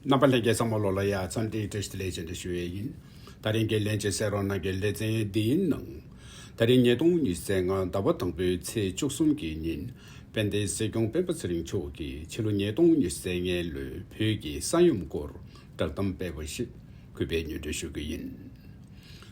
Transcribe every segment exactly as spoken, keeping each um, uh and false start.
རྣམ་པ་ལྷན་རྒྱས་ཚང་མ་ལོ་ལ་ཡ་འཚམས་འདྲི་བཀྲ་ཤིས་བདེ་ལེགས་ཞེས་འདྲི་ཞུ་ཡས་ཡིན། ད་རིང་གི་ལན་གཅིག་གསན་རོགས་གནང་གི་ལེ་ཚན་འདིའི་ནང་། ད་རིང་ཉིས་སྟོང་ཉི་ཤུ་རྩ་ལྔ་ཟླ་བ་དང་པོའི་ཚེས་བཅུ་གསུམ་གྱི་ཉིན། དཔལ་ལྡན་སྲིད་སྐྱོང་སྤེན་པ་ཚེ་རིང་མཆོག་གིས་ཕྱི་ལོ་ཉིས་སྟོང་ཉི་ཤུ་རྩ་ལྔའི་ལོའི་བོད་ཀྱི་ས་ཡོམ་སྐོར་བསྒྲགས་གཏམ་སྤེལ་བ་ཞིག་གུས་པས་སྙན་སྒྲོན་ཞུ་གི་ཡིན།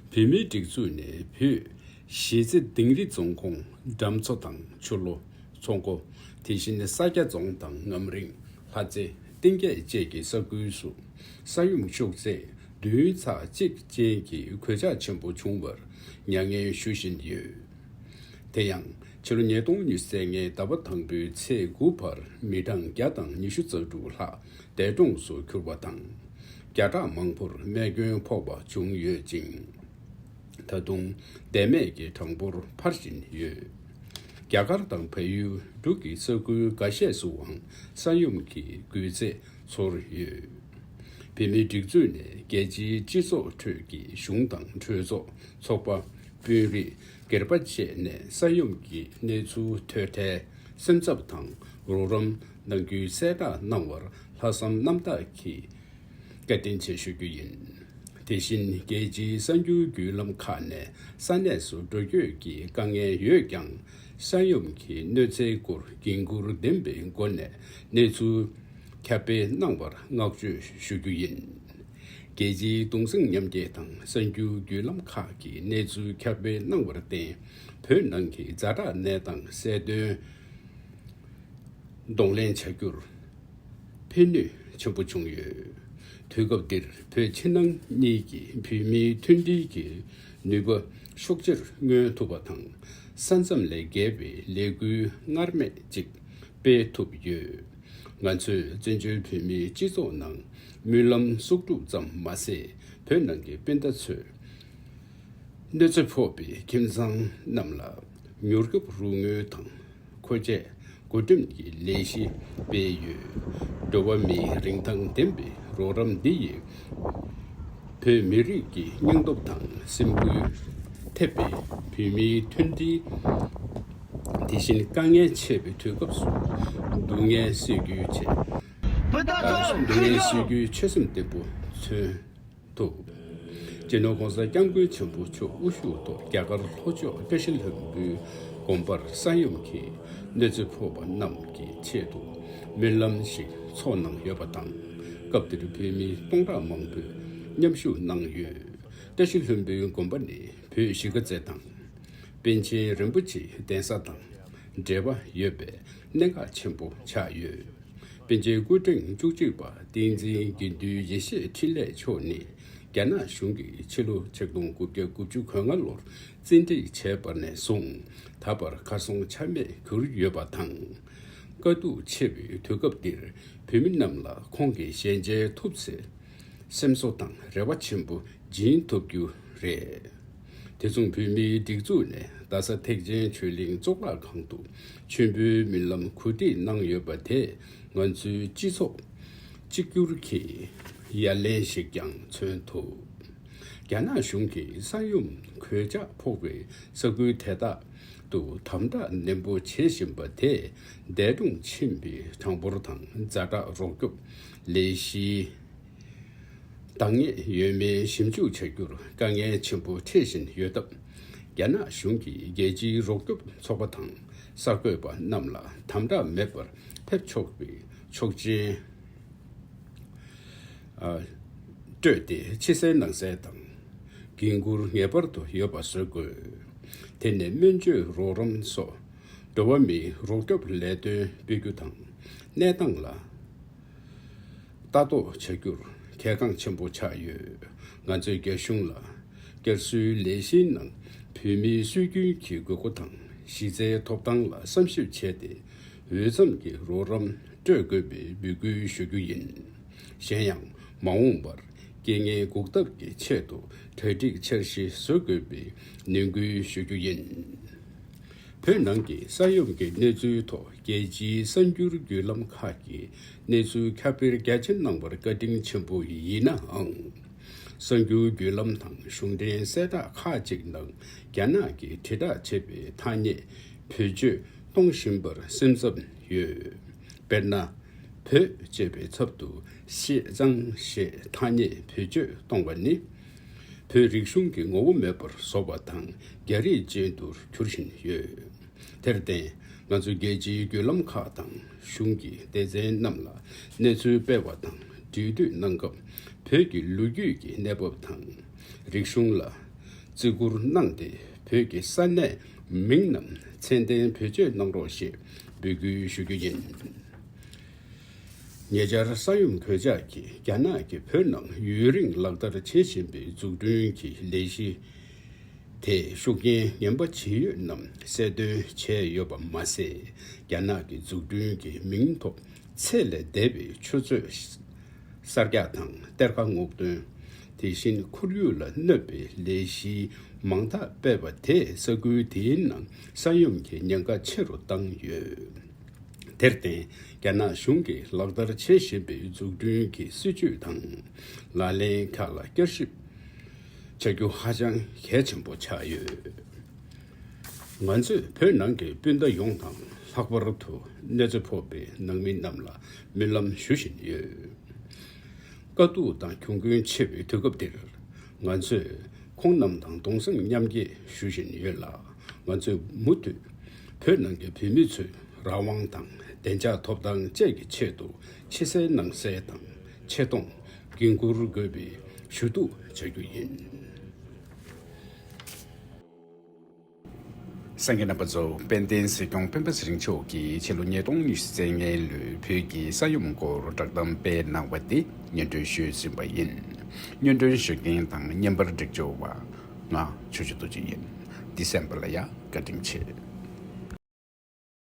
བོད་མིའི་སྒྲིག་འཛུགས་ནས་བོད་གཞིས་རྩེ་དིང་རི་རྫོང་ཁོངས་འགྲམ་མཚོ་དང་ཆུ་ལོ། མཚོ་མགོ། དེ་བཞིན་ས་སྐྱ་རྫོང་དང་ངམ་རིང་། ལྷ་རྩེ། གཏིང་སྐྱེས་བཅས་ཀྱི་ས་ཁུལ་སུ་ས་ཡོམ་ཤུགས་ཚད་བདུན་ཚེག་གཅིག་ཅན་གྱི་གོད་ཆག་ཆེན་པོ་བྱུང་བར་མྱ་ངན་ཞུ་བཞིན་ཡོད། དེ་ཡང་ཕྱི་ལོ་ཉིས་སྟོང་ཉི་ཤུ་རྩ་ལྔའི་ཟླ་བ་དང་པོའི་ཚེས་དགུ་བར་མི་གྲངས་བརྒྱ་དང་ཉི་ཤུ་རྩ་དྲུག་ལྷག་འདས་གྲོངས་སུ་གྱུར་པ་དང་། བརྒྱ་ཕྲག་མང་པོར་རྨས་སྐྱོན་ཕོག་པ་བྱུང་ཡོད་ཅིང་། ད་དུང་བདེན་མེད་ཀྱི་གྲངས་འབོར་འཕར་བཞིན་ཡོད། རྒྱ་གར་དང་བལ་ཡུལ་འབྲུག་གི་ས་ཁུལ་འགའ་ཤས་སུའང་ས་ཡོམ་གྱི་འགུལ་ཚད་ཚོར་ཡོད། བོད་མིའི་སྒྲིག་འཛུགས་ནས་རྒྱལ་སྤྱིའི་སྤྱི་ཚོགས་ཁྲོད་ཀྱི་གཞུང་དང་གྲོས་ཚོགས། ཚོགས་པ། དཔོན་རིགས། སྒེར་པ་བཅས་ནས་ས་ཡོམ་གྱི་གནས་ཚུལ་ཐོས་འཕྲལ་སེམས་འཚབ་དང་རོགས་རམ་གནང་རྒྱུའི་གསལ་བསྒྲགས་གནང་བར་ལྷག་བསམ་རྣམ་དག་གིས་བཀའ་དྲིན་ཆེ་ཞུ་རྒྱུ་ཡིན། དེ་བཞིན་རྒྱལ་སྤྱིའི་གསར་འགྱུར་བརྒྱུད་ལམ་ཁག་ནས་ས་གནས་སུ་འགྲོ་སྐྱོད་ཀྱི་དཀའ་ངལ་ཡོད་ཀྱང་། ས་ཡོམ་གྱི་གནོད་འཚེའི་སྐོར་འགན་འཁུར་ལྡན་པའི་སྒོ་ནས་གནས་ཚུལ་ཁྱབ་སྤེལ་གནང་བར་བསྔགས་བརྗོད་ཞུ་རྒྱུ་ཡིན། རྒྱལ་སྤྱིའི་གདུང་སེམས་མཉམ་སྐྱེད་དང་གསར་འགྱུར་བརྒྱུད་ལམ་ཁག་གིས་གནས་ཚུལ་ཁྱབ་སྤེལ་གནང་བར་བརྟེན། བོད་ནང་གི་ཛ་དྲག་གནས་སྟངས་གསལ་སྟོན་གདོང་ལེན་བྱ་རྒྱུར་ཕན་ནུས་ཆེན་པོ་བྱུང་ཡོད། དུས་སྐབས་འདིར་བོད་ཕྱི་ནང་གཉིས་ཀྱི་བོད་མིའི་མཐུན་སྒྲིལ་གྱི་ནུས་པ་ཤུགས་ཆེར་མངོན་ཐུབ་པ་དང་། ས་མཚམས་ལས་བརྒལ་བའི་ལས་འགུལ་སྔར་མེད་ཅིག་སྤེལ་ཐུབ་ཡོད། ང་ཚོས་བཙན་བྱོལ་བོད་མིའི་སྤྱི་ཚོགས་ནང་སྨོན་ལམ་གསོག་སྒྲུབ་ཙམ་མ་ཟད། བོད་ནང་གི་སྤུན་ཟླ་ཚོས་གནོད་འཚེ་ཕོག་པའི་ཁྱིམ་ཚང་རྣམས་ལ་མྱུར་སྐྱོབ་རོགས་དངུལ་དང་། མཁོ་ཆས་བགོ་འགྲེམས་ཀྱི་ལས་གཞི་སྤེལ་ཡོད། འགྲོ་བ་མིའི་རིན་ཐང་ལྡན་པའི་རོགས་རམ་འདི་ཡིས་བོད་མི་རིགས་ཀྱི་སྙིང་སྟོབས་དང་སེམས་འགུལ་ཐེབས་པའི་བོད་མིའི་མཐུན་སྒྲིལ། དེ་བཞིན་དཀའ་ངལ་ཆེ་བའི་དུས་སྐབས་སུ་སྡུག་བསྔལ་སེལ་རྒྱུའི་ཆེད། སྡུག་བསྔལ་སེལ་རྒྱུའི་ཆོད་སེམས་བརྟན་པོ་མཚོན་ཐུབ། སྤྱི་ནོར་༸གོང་ས་༸སྐྱབས་མགོན་ཆེན་པོ་མཆོག་དབུ་བཞུགས་ཐོག་རྒྱ་གར་ལྷོ་ཕྱོགས་བཀྲ་ཤིས་ལྷུན་པོའི་དགོན་པར་ས་ཡོམ་གྱིས་གནོད་འཚེ་ཕོག་པ་རྣམས་ཀྱི་ཆེད་དུ་སྨོན་ལམ་ཞིག་ཚོགས་གནང་ཡོད་པ་དང་། སྐབས་དེར་བོད་མི་སྟོང་ཕྲག་མང་པོས་མཉམ་ཞུགས་གནང་ཡོད། བཀྲ་ཤིས་ལྷུན་པོའི་དགོན་པ་ནི་བོད་གཞིས་ཀ་རྩེ་དང་། པཎ་ཆེན་རིན་པོ་ཆེའི་གདན་ས་དང་འབྲེལ་བ་ཡོད་པའི་གནད་འགག་ཆེན་པོ་ཆགས་ཡོད། པཎ་ཆེན་སྐུ་ཕྲེང་བཅུ་གཅིག་པ་བསྟན་འཛིན་དགེ་འདུན་ཡེ་ཤེས་འཕྲིན་ལས་མཆོག་ནི་རྒྱ་ནག་གཞུང་གིས་ཕྱི་ལོ་ཆིག་སྟོང་དགུ་བརྒྱ་དགུ་བཅུ་གོ་ལྔ་ལོར་བཙན་ཁྲིད་བྱས་པ་ནས་བཟུང་ད་བར་གར་སོང་ཆ་མེད་གྱུར་ཡོད་པ་དང་། དཀའ་སྡུག་ཆེ་བའི་དུས་སྐབས་འདིར་བོད་མི་རྣམས་ལ་ཁོང་གི་ཞལ་མཇལ་ཐུབ་ཚེ། སེམས་གསོ་དང་རེ་བ་ཆེན་པོ་སྦྱིན་ཐུབ་རྒྱུ་རེད། དེ་མཚུངས་བོད་མིའི་སྒྲིག་འཛུགས་ནས་རྡ་ས་ཐེག་ཆེན་ཆོས་གླིང་གཙུག་ལག་ཁང་དུ་མཆོད་འབུལ་སྨོན་ལམ་གོ་སྒྲིག་གནང་ཡོད་པ་དེས་ང་ཚོའི་སྤྱི་ཚོགས་གཅིག་གྱུར་གྱི་ཡ་ལན་ཞིག་ཀྱང་མཚོན་ཐུབ། རྒྱ་ནག་གཞུང་གིས་ས་ཡོམ་གོད་ཆག་ཕོག་པའི་ས་ཁུལ་དེ་དག་ཏུ་དམ་དྲག་ནན་པོ་བྱེད་བཞིན་པ་དེས་འདས་གྲོངས་ཕྱིན་པའི་གྲངས་འབོར་དང་ཛ་དྲག་རོགས་སྐྱོབ་ལས་གཞིའི་འདང་ངེས་ཡོད་མེད་ཞིབ་འཇུག་བྱ་རྒྱུར་དཀའ་ངལ་ཆེན་པོ་འཕྲད་བཞིན་ཡོད་སྟབས། རྒྱ་ནག་གཞུང་གིས་རྒྱལ་སྤྱིའི་རོགས་སྐྱོབ་ཚོགས་པ་དང་གསར་འགོད་པ་རྣམས་ལ་དམ་དྲག་མེད་པར་ཕེབས་ཆོག་པའི་ཆོག་མཆན་སྤྲོད་དེ་ཕྱི་གསལ་ནང་གསལ་དང་། འགན་འཁུར་ངེས་པར་དུ་ཡོད་པ་བཟོ་དགོས། དེ་ནས་སྨན་བཅོས་རོགས་རམ་སོགས་འགྲོ་བ་མིའི་རོགས་སྐྱོབ་ལས་དོན་སྤེལ་རྒྱུ་དང་། གནས་སྟངས་ལ་ལྟ་རྟོག་བྱ་རྒྱུར་གལ་འགངས་ཆེན་པོ་ཆགས་ཡོད། ང་ཚོས་རྒྱ་གཞུང་ལ་བསྐྱར་གསོའི་ལས་གཞིའི་ནང་བོད་མིའི་སྲོལ་རྒྱུན་གྱི་དགོས་མཁོ་དང་གཞི་རྩའི་ཐོབ་ཐང་ལ་བསམ་ཞིབ་བྱས་ཏེ། འོས་འཚམ་གྱི་རོགས་རམ་སྤྲོད་དགོས་པའི་འབོད་སྐུལ་ཞུ་རྒྱུ་ཡིན། གཞན་ཡང་མ་འོངས་པར་རྐྱེན་ངན་འགོག་ཐབས་ཀྱི་ཆེད་དུ་གྲ་སྒྲིག་འཆར་གཞི་བཟོ་དགོས་པའི་ནན་སྐུལ་ཞུ་རྒྱུ་ཡིན། བོད་ནང་གི་ས་ཡོམ་གྱི་གནས་ཚུལ་ཐོག་རྒྱལ་སྤྱིའི་གསར་འགྱུར་བརྒྱུད་ལམ་ཁག་གིས་གནས་ཚུལ་ཁྱབ་སྤེལ་རྒྱ་ཆེ་གནང་བར་བཀའ་དྲིན་ཆེན་པོ་ཡིན་ནའང་། གསར་འགྱུར་བརྒྱུད་ལམ་དང་གཞུང་འབྲེལ་གསལ་བསྒྲགས་ཁག་ཅིག་ནང་རྒྱ་ནག་གིས་དྲིལ་བསྒྲགས་བྱས་པའི་ཐ་སྙད་བེད་སྤྱོད་གཏོང་བཞིན་པར་སེམས་འཚབ་ཡོད། དཔེར་ན། བོད་ཅེས་པའི་ཚབ་ཏུ་ཤེས་ཙང་ཞེས་ཐ་སྙད་བེད་སྤྱོད་གཏོང་བ་ནི། བོད་རིག་གཞུང་གི་ངོ་བོ་མེད་པར་བཟོ་བ་དང་རྒྱ་རིགས་ཅན་དུ་འགྱུར་བཞིན་ཡོད། དེར་བརྟེན། ང་ཚོས་རྒྱལ་སྤྱིའི་བརྒྱུད་ལམ་ཁག་དང་གཞུང་གི་སྡེ་ཚན་རྣམས་ལ་གནས་ཚུལ་སྤེལ་བ་དང་འབྲེལ་མཐུད་གནང་སྐབས། བོད་ཀྱི་ལོ་རྒྱུས་ཀྱི་གནས་བབ་དང་རིག་གཞུང་ལ་བརྩི་བཀུར་གནང་སྟེ། བོད་ཀྱི་ས་གནས་མིང་རྣམས་ཚད་ལྡན་བེད་སྤྱོད་གནང་རོགས་ཞེས་འབོད་སྐུལ་ཞུ་རྒྱུ་ཡིན། ཉེ་ཆར་ས་ཡོམ་གོད་ཆག་གིས་རྒྱ་ནག་གིས་བོད་ནང་ཡུན་རིང་ལག་བསྟར་བྱེད་བཞིན་པའི་འཛུགས་སྐྲུན་གྱི་ལས་གཞི་དེས་ཤུགས་རྐྱེན་ངན་པ་ཇི་ཡོད་རྣམས་གསལ་སྟོན་བྱས་ཡོད་པ་མ་ཟད། རྒྱ་ནག་གི་འཛུགས་སྐྲུན་གྱི་མིང་ཐོག་ཚད་ལས་འདས་པའི་ཆུ་མཛོད་གསར་རྒྱག་དང་གཏེར་ཁ་སྔོག་འདོན། དེ་བཞིན་ཁོར་ཡུག་ལ་གནོད་པའི་ལས་གཞི་མང་དག་སྤེལ་བ་དེས་ས་ཁུལ་དེའི་ནང་ས་ཡོམ་གྱི་ཉེན་ཁ་ཆེ་རུ་བཏང་ཡོད། དེར་བརྟེན། རྒྱ་ནག་གཞུང་གིས་ལག་བསྟར་བྱེད་བཞིན་པའི་འཛུགས་སྐྲུན་གྱི་སྲིད་ཇུས་དང་ལག་ལེན་ཁག་ལ་བསྐྱར་ཞིབ་བྱ་རྒྱུ་ཧ་ཅང་གལ་ཆེན་པོ་ཆགས་ཡོད། ང་ཚོས་བོད་ནང་གི་སྤུན་ཟླ་ཡོངས་དང་། ལྷག་པར་དུ་གནོད་འཚེ་ཕོག་པའི་ནང་མི་རྣམས་ལ་སྨོན་ལམ་ཞུ་བཞིན་ཡོད། དཀའ་སྡུག་དང་གྱོང་གུན་ཆེ་བའི་དུས་སྐབས་འདིར། ང་ཚོས་ཁོང་རྣམས་དང་གདུང་སེམས་མཉམ་སྐྱེད་ཞུ་བཞིན་ཡོད་ལ། ང་ཚོས་མུ་མཐུད་བོད་ནང་གི་བོད་མི་ཚོའི་རང་དབང་དང་བདེ་འཇགས་ཐོབ་ཐང་བཅས་ཀྱི་ཆེད་དུ་ཕྱི་གསལ་ནང་གསལ་དང་ཆེ་མཐོང་འགན་འཁུར་དགོས་པའི་ཞུ་གཏུག་བྱ་རྒྱུ་ཡིན། གསན་མཁན་རྣམ་པ་ཚོ། དཔལ་ལྡན་སྲིད་སྐྱོང་སྤེན་པ་ཚེ་རིང་མཆོག་གིས་ཕྱི་ལོ་ཉིས་སྟོང་ཉི་ཤུ་རྩ་ལྔ་ལོའི་བོད་ཀྱི་ས་ཡོམ་སྐོར་བསྒྲགས་གཏམ་སྤེལ་གནང་བ་དེ་སྙན་སྒྲོན་ཞུས་ཟིན་པ་ཡིན། སྙན་སྒྲོན་ཞུ་མཁན་དང་བརྙན་པར་སྒྲིག་སྦྱོར་བ་ང་ཆོས་སྐྱིད་རྡོ་རྗེ་ཡིན། ཌི་སེམ་པར་ལ་ཡ་བཀའ་དྲིན་ཆེ།